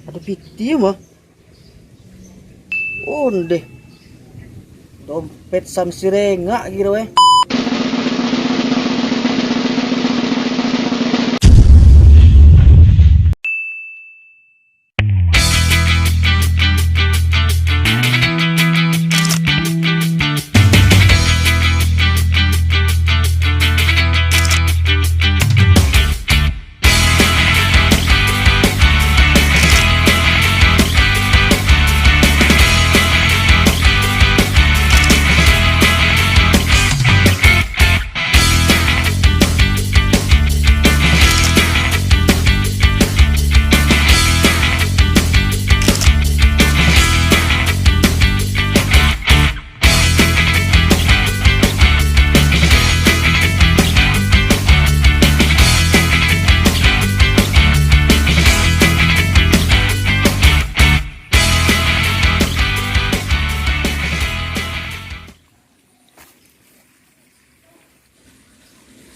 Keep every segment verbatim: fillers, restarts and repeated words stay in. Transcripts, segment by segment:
Ado piti mah. Ondeh. Dompet Samsir engak kiro, eh.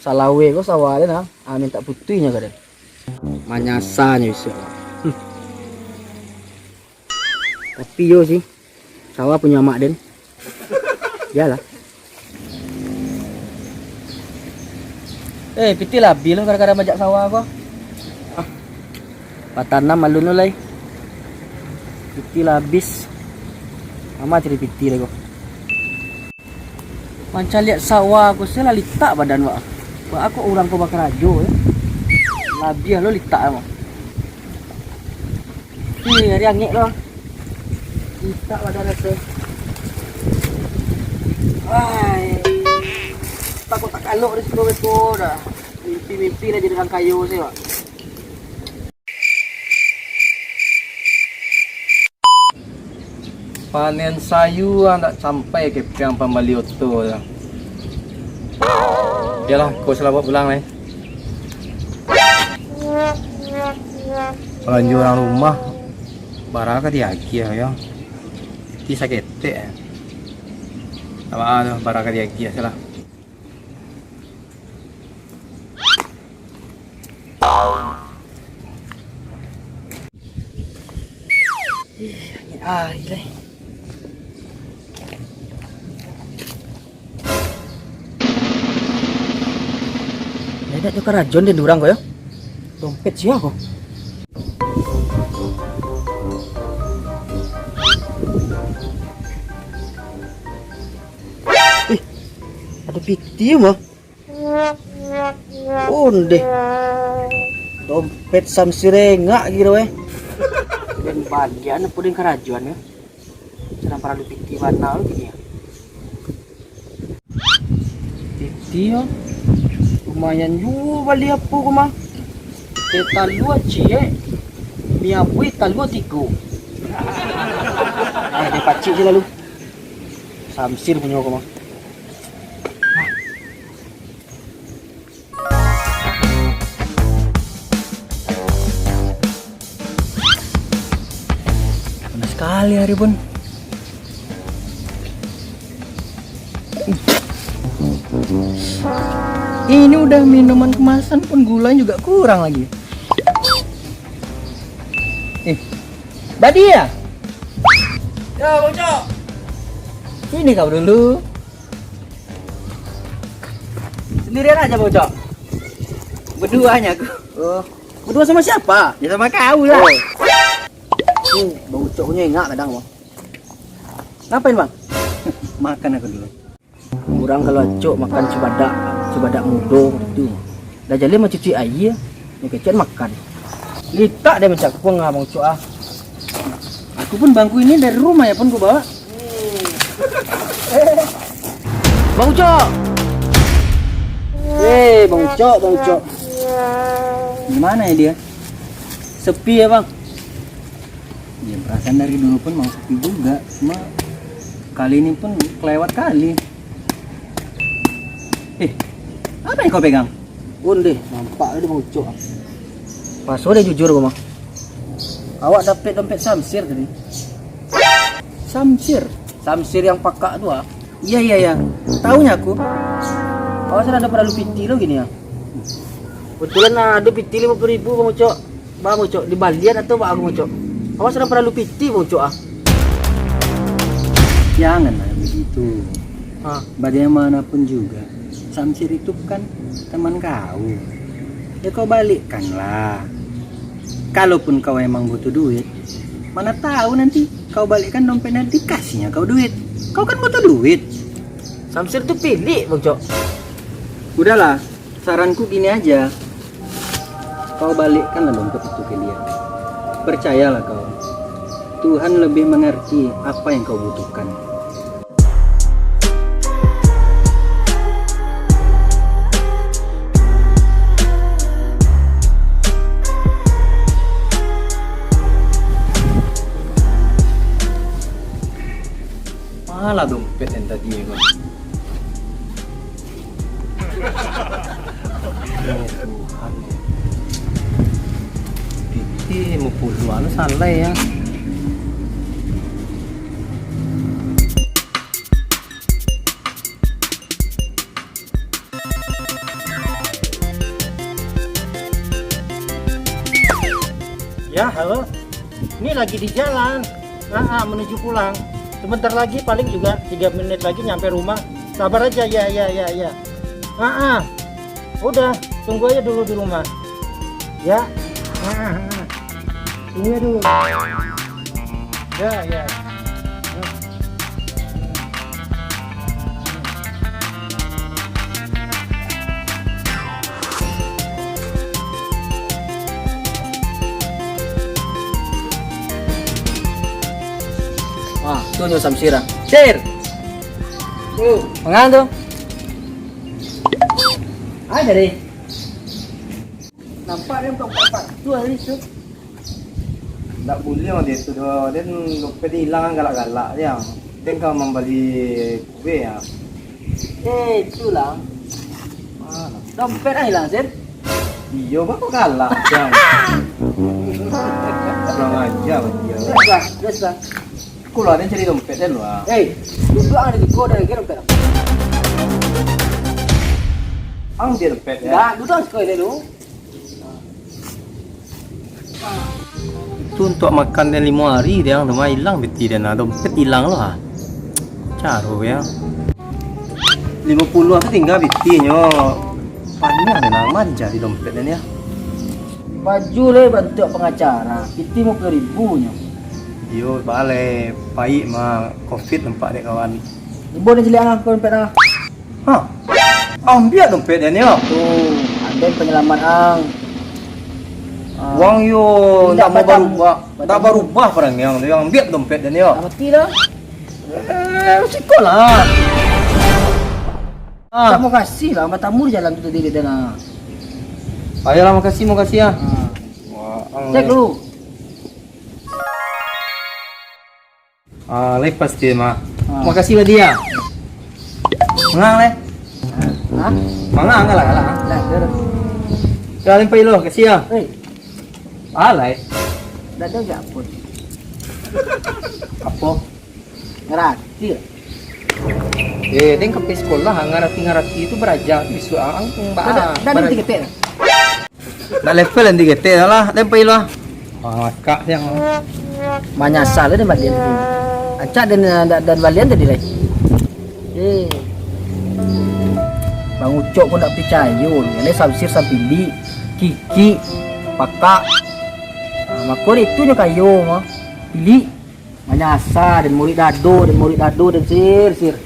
Salaweh ko sawah den, ah. Ah, mintak putuihnyo ka den. Manyasanyo isuak. Hmm. Tapi yo sih, sawah punyo amak den. Iyolah. Eh, pitih lah abih lo gara-gara majak sawah ko. Ah, batanam alun lo lai. Pitih lah abih. Mama cari pitih lai ko. Mancaliak sawah ko se lah litak badan wak. Wak ko urang ko bakarajo, yo. Labiah lo litak mah. Ih, ari angek lo. Litak badan raso. Ai. Takut tak kalok di siko beko dah. Mimpi-mimpi lah jadi urang kayo se, wak. Panen sayua ndak sampai kepeang pambali oto tu. Iyolah, ko salamat pulang lai. Balanjo urang rumah, bara ka diagiah yo. Ti saketek. Apa tu, bara ka diagiah se lah. Ih, angin ari lai. Ndak ado karajoan den urang ko yo. Dompet sia ko? Ih, ado piti mah. Ondeh. Dompet Samsir engak kiro, eh. Den balian apo den karajoan, eh? Sadang paralu piti bana lo kini, ah. Piti, ah. Lumayan juo bali apo ko mah. Teh talua ciek, mi abuih talua tigo. Ah, den pacik se lalu. Samsir punyo ko mah. Panas sekali hari pun. Ini udah minuman kemasan pun gulanya juga kurang lagi. Eh, Badia. Ya, Bang Ucok. Sini kau dulu. Sendirian aja, Bang Ucok? Berdua hanya aku. Oh, berdua sama siapa? Ya, sama kau lah. Oh. Hmm, Bang Ucok punya enak kadang, Bang. Ngapain, Bang? Makan aku dulu. Urang kalau acok makan cubadak, cubadak mudo gitu. Dah jaleh mancuci aia, nyo kecek makan. Litak deh mancak kuang ah, Bang Ucok ah. Aku pun bangku ini dari rumah ya pun ku bawa. Bang Ucok. Eh, Bang Ucok, Bang Ucok. Di mana ya dia? Sepi ya, Bang? Ya, perasaan dari dulu pun mau sepi juga, cuma kali ini pun kelewat kali. Eh, apa yang kau pegang? Ondeh, nampak tadi Bang Ucok. Paso deh jujur ko mah. Awak dapek dompet Samsir tadi. Samsir? Samsir yang pakak tu ah. Iya, iya, iya. Tahunya aku. Awak sudah ada paralu piti lo gini ya. Kebetulan ah, ada piti lima puluh ribu Bang Ucok. Bang Ucok, dibalian atau bang Ucok? Awak sadang paralu pitih, Bang Ucok, ah. Janganlah begitu. Ha. Bagaimanapun juga, Samsir itu kan teman kau. Ya, kau balikkanlah. Kalaupun kau emang butuh duit, mana tahu nanti kau balikkan dompetnya, dikasihnya kau duit. Kau kan butuh duit. Samsir tu pilik, Bang Ucok. Udahlah, saranku gini aja. Kau balikkanlah dompet itu ke dia. Percayalah kau, Tuhan lebih mengerti apa yang kau butuhkan. Malah dompet yang tadi, Bang. Ya Tuhan. Pitih limo puluah, anu salah ya. Ya, halo. Ini lagi di jalan. Ah, ah, menuju pulang. Sebentar lagi, paling juga tiga menit lagi nyampe rumah. Sabar aja, ya, ya, ya, ya. Ah, ah. Udah, tunggu aja dulu di rumah. Ya. Ah, ah, ah. Tunggu aja dulu. Ya, ya. Wah, tu nyo Samsir ah. Sir! Mangan tu? Ada deh. Nampak dia bukan empat-empat tu hari tu. Ndak buliah mah dia tu doh. Den dompet ilang galak-galak dia. Den ka mambali kue ya. Eh, itulah. Mana? Dompet ah ilang, Sir. Iyo, bako galak, Jang. Kurang aja, Bang. Terus lah, terus lah. Ko lah, den cari dompet den lah. Eh, duduak ang di siko, den lagi dompet ang. Ang di dompet, ya? Ndak, duduak ang siko dulu. Itu untuak makan den limo hari, den tu mah ilang pitih den, nah, dompet ilang lah. Caro, ya. Limo puluah tu tingga pitinyo. Paniang den, aman cari dompet den, ya. Baju le bantuak pangacara, pitih limo puluah ribu nyo. Iyo, baleh, paik mah, covid nampak dek kawan. Ibo ni ciliak ah, dompet ah. Ha? Ambiak dompet den yo. Tu, ang den panyalamat ang. Ah. Wang yo, indak ndak mau batam-, barubah. Ndak barubah parangai ang tu, yo ambiak dompet den yo. Ah, mati lah. Eh, siko lah. Ah. Terima kasih lah, batamu di jalan tu tadi, den ah. Ayolah, makasih, makasih ah. Ah. Wah, ang cek le. Dulu. Ah, live pasti mah. Ah. Makasih lah dia. Mangang leh. Hah? Mangang, kalah, kalah. Lah, dah, dah. Kalah limpai lo, kasih ya. Eh. Alai. Dah, dah, dah, apa? Apa? Ngarati. Eh, den ka pai sekolah, ngarati-ngarati tu baraja tu bisuak ang, ang ba-, dah, dah, dah, baraja. Nanti ketek. Nak level nanti ketek lah, den pai lah. Ah, makak siang. Manyasal den balian tu. Acak den, den, den balian tadi lai. Eh. Bang Ucok pun tak picayo. Ni Samsir Sampili, Kiki, Pakak. Ah, mako itu nyo kayo mah. Pili. Manyasal den murik dado, den murik dado, den sir, sir.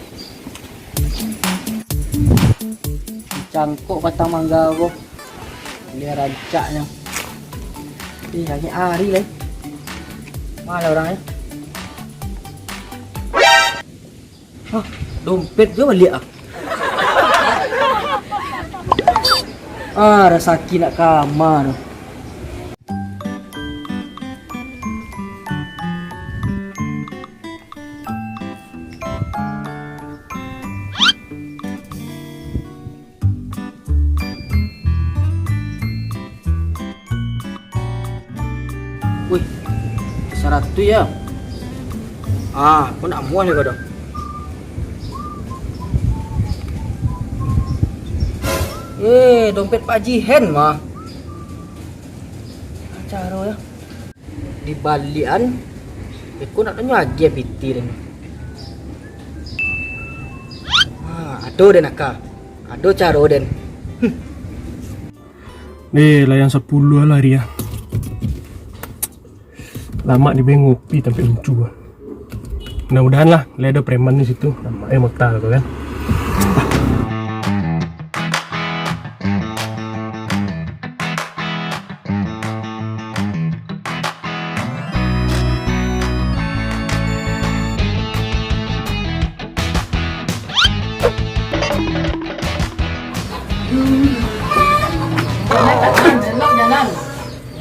Cangkok batang mangga ko. Lihat rancaknyo. Eh, langik ari lai. Mana urang, eh? Hah, dompet juo baliak ah. Ah, rasaki nak kama tu. Wih, saratuih ya. Ah, ko nak amuah ni ko doh. Eh, dompet Pak Jihen mah. Caro ya. Dibaliakan, iko nak tanyo agiah piti den. Ha, ado den aka. Ado caro den. Hmm. Eh, lah jam sapuluah lah ari ah. Lamak di ngopi tampek luncu ah. Mudah-mudahan lah, lah ado preman di situ. Lamak eh motor tu kan.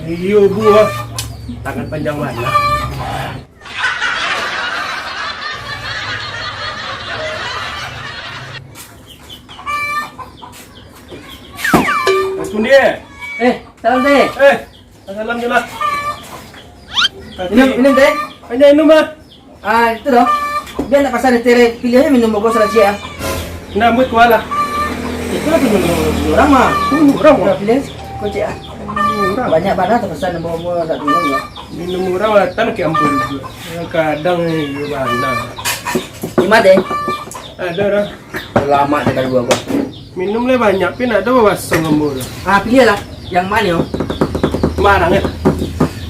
Iyo, Bu, ah. Tangan panjang bana. Mas Kundi. Eh, salam, Teh. Eh, salam je lah. Minum, minum, Teh. Hanya minum lah. Ah, itu doh. Bia nak pasan Teh, pilih aja minum bagus lah, Cik, ah. Nah, buat kuah lah. Itu lah minum orang mah. Minum orang mah. Pilih aja, kocek, ah. Minum orang. Banyak bana tu pasan, bawa-bawa tak minum lah. Minum orang lah, tan ke ampun juga. Kadang ni juga bana. Imat, Teh. Ada dah. Lama dah kaluar gua. Minum lah banyak, pin ada babaso ambo tu. Ah, pilih lah. Yang mana, yo? Sembarang, eh.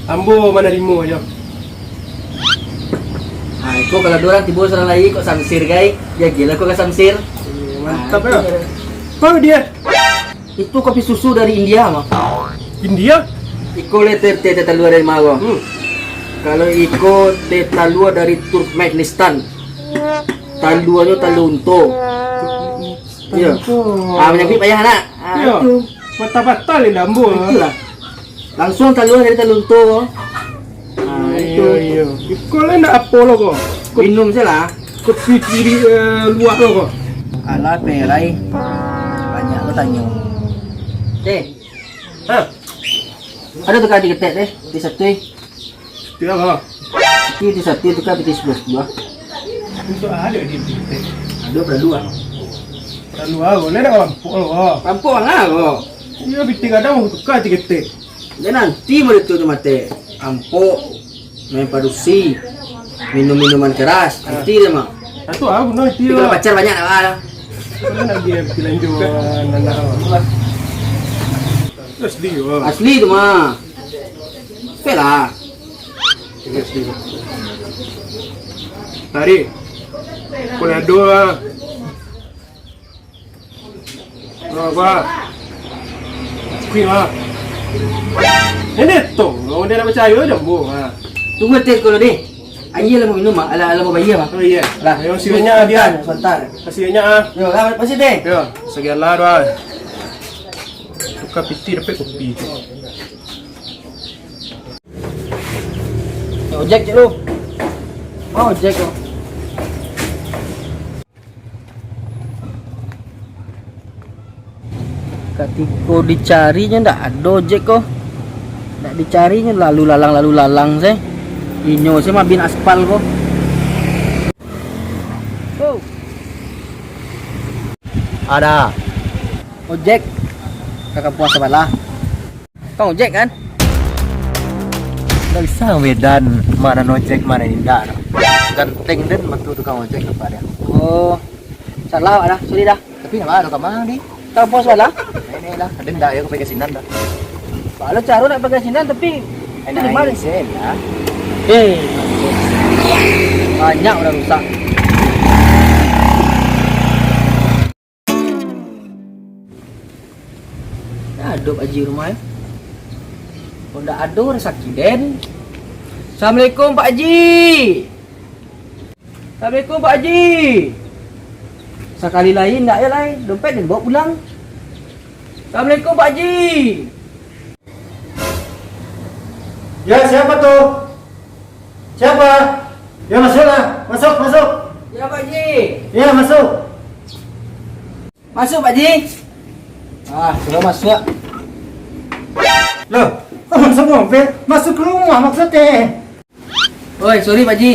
Ambo manarimo aja. Ah, iko kalau dua orang tibo surang lai, kok samsir, gai. Ya, gila kok ka samsir. Eh, mantap, ah, ya. Itu dia. Kau dia. Itu kopi susu dari India, mah. India? Iko le teh, teh, teh talua dari ma, ko? Hmm. Kalau iko teh talua dari Turkmenistan. Taluanyo talua unto. Iyo. Unto. Ah, manyampi payah, nak. Ah, iyo. Itu. Patah-patah le dambo. Itulah. Langsuang talua dari talua unto. Ah, itu. Iyo, iyo. Iko le ndak apo lo ko? Minum se lah. Kopi kiri, eh, luak lo ko. Alah, perai. Banyak lo tanyo. Eh. Hah? Ado tukar di ketek deh, di satu. Satu apo? Itu di satu tukar piti sepuluah-sepuluah. Untuak a di piti ketek? Ado paralu ah. Paralu a, boleh dak rampok lo? Rampok lah lo. Iyo, piti gadang tukar piti ketek. Jan nanti mode tu, tu mate. Rampok, main padusi, minum minuman keras, nanti dia mah. Satu a guno itu. Kalau pacar banyak nak lah. Kalau nak dia piti lanjut, anak. Asli yo. Asli tu mah. Oke lah. Tarik. Kolado lah. Apa? Kuih lah. Ini tu, kalau dia nak percaya je, bu. Ha. Tunggu, Teh, kalau ni. Aia lah mau minum, ah. Alah, alah mau bayar, ah. Oh, iya. Lah. Ayo, sini dia. Sebentar, sebentar. Kasih banyak, ah. Yo, lah, makasih, Teh. Yo, sekian lah, doa. Tukar piti, dapat kopi. Ojek, cek lu. Mau ojek, lu. Katiko dicari nyo ndak ado ojek ko. Ndak dicari nyo lalu lalang, lalu lalang se. Inyo se mabin aspal ko. Oh. Ada. Ojek. Ka kampuang sabalah. Tukang ojek, kan? Ndak bisa Medan, mana ojek, mana indak. Ganteng den bantu tukang ojek apa dia. Oh, salah, dah. Sorry, dah. Tapi ndak ada kamar di. Kampuang sabalah? Ini lah, ada ndak ya, aku pakai sinan dah. Kalau caro nak pakai sinan, tapi itu di mana? Eh, banyak orang rusak. Ndak ado Pak Haji rumah, eh. Kok ndak ado, urang sakik den. Assalamualaikum, Pak Haji. Assalamualaikum, Pak Haji. Sakali lai ndak yo lai, dompet den bawa pulang. Assalamualaikum, Pak Haji. Ya, siapa tu? Siapa? Ya, masuklah. Masuk, masuk. Ya, Pak Haji. Ya, masuk. Masuk, Pak Haji. Ah, sudah masuk. Loh, kok masuk mobil? Masuk ke rumah maksudnya. Oi, sorry, Pak Haji.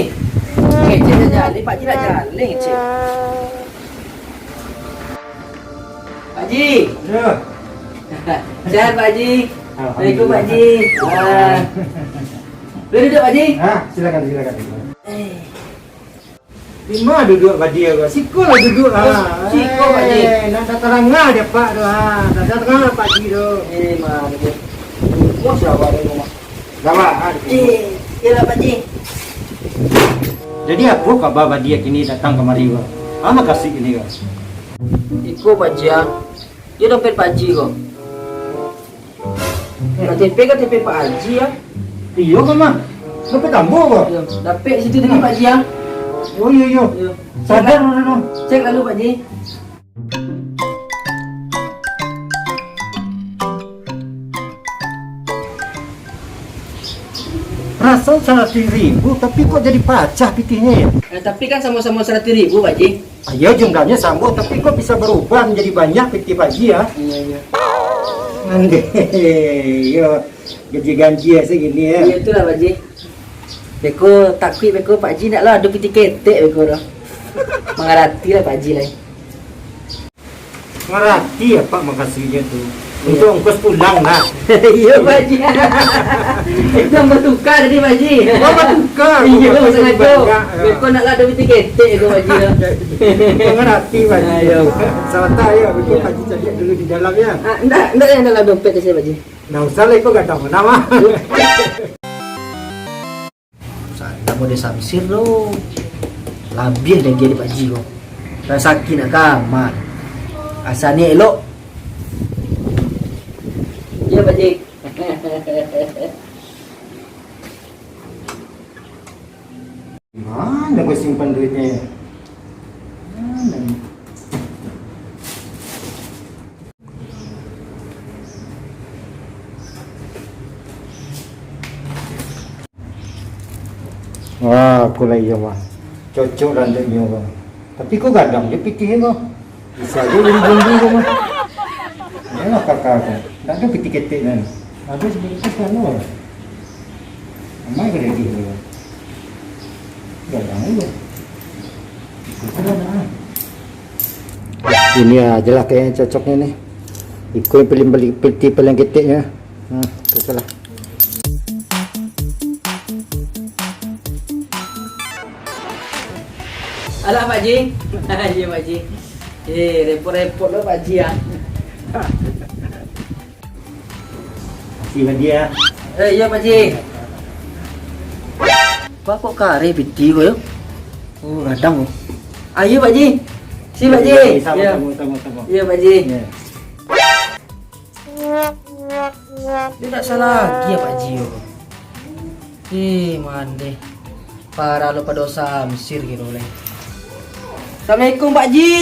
Eh, cek dah jaleh, Pak Haji dah jaleh, cek. Pak Haji. Ya. Sehat, Pak Haji. Alhamdulillah. Assalamualaikum, Pak Haji. Ah. Boleh duduk, Pak Ji? Ha, silakan, silakan. Eh. Di ma duduak Pak Ji ko? Siko lah duduak, ha. Siko, Pak Ji. Eh, nak tarang lah dek Apak tu, ha. Nak tarang lah Pak Ji tu. Eh, ma, Pak Ji. Rumah siapa ada rumah? Gawat, ha, di sini. Eh, iyolah, Pak Ji. Jadi, apo kaba Pak Ji kini datang kamari ko? Apo mukasuik kini ko? Iko, Pak Ji, ah. Iyo dompet Pak Ji ko. K T P, K T P Pak Haji, ah. Iyo ko, Mak. Dompet ambo ko. Iyo, dapek situ tadi, Pak Ji, ah. Oh, iyo, iyo. Iyo. Sadar, sadar, sadar. Cek lalu, Pak Ji. Perasaan saratuih ribu, tapi kok jadi pacah pitihnyo, yo? Eh, tapi kan samo-samo saratuih ribu, Pak Ji. Iyo, jumlahnyo samo, tapi kok bisa barubah manjadi banyak pitih Pak Ji, yo? Iyo, iyo. Andeh, yo, ganjia-ganjia se kini, yo. Iyo, itulah, Pak Ji. Beko takuik beko Pak Ji, ndak lah ado pitih ketek beko tu. Mangarati lah Pak Ji lai. Ngarati Apak mukasuiknyo tu. Iyo. Untuak ongkos pulang lah. Iyo, Pak Ji. Itu nan batukar tadi, Pak Ji. Oh, batukar. Iyo, batukar sangajo. Banyak, yo. Beko ndak lah ado pitih ketek ko, Pak Ji, yo. Ngarati, Pak Ji. Iyo. Sabanta, yo. Beko Pak Ji caliak dulu di dalam, yo. Ah, ndak, ndak, ndak lah dompet tu, Pak Ji. Ndak usah lah, iko gadang bana, mah. Sadang model Samsir tu. Labiah dari Pak Ji ko. Rasaki nak kamar. Asa niat elok. Iyo, Pak Ji. Mano ko simpan duitnyo? Mano? Wah, aku lah iyo mah. Cocok lah untuak nyo ko. Tapi ko gadang jo pitih ko. Bisa jo beli-beli ko mah. Yolah kakak ko. Ndak ado pitih ketek nan. Habis bungkus kan lo. Amai ko lagi ko. Gadang lo. Iko lah nak. Ini aja lah kayaknya cocoknya nih. Iko yang paling, paling, pitih paling keteknya. Nah, cocok lah. Alah, Pak Ji. Iyo, Pak Ji. Eh, repot-repot lo, Pak Ji, ah. Makasih, Pak Ji, ah. Eh, iyo, Pak Ji. Kok, kok kareh pitih ko, yo? Oh, gadang. Ah, iyo, Pak Ji. Si, Pak Ji. Samo, iyo, samo, samo, samo. Iyo, Pak Ji. Iyo. Dia tak salah lagi ya, Pak Ji, yo. Eh, mandeh. Parah lo pado Samsir kiro lai. Assalamualaikum, Pak Ji.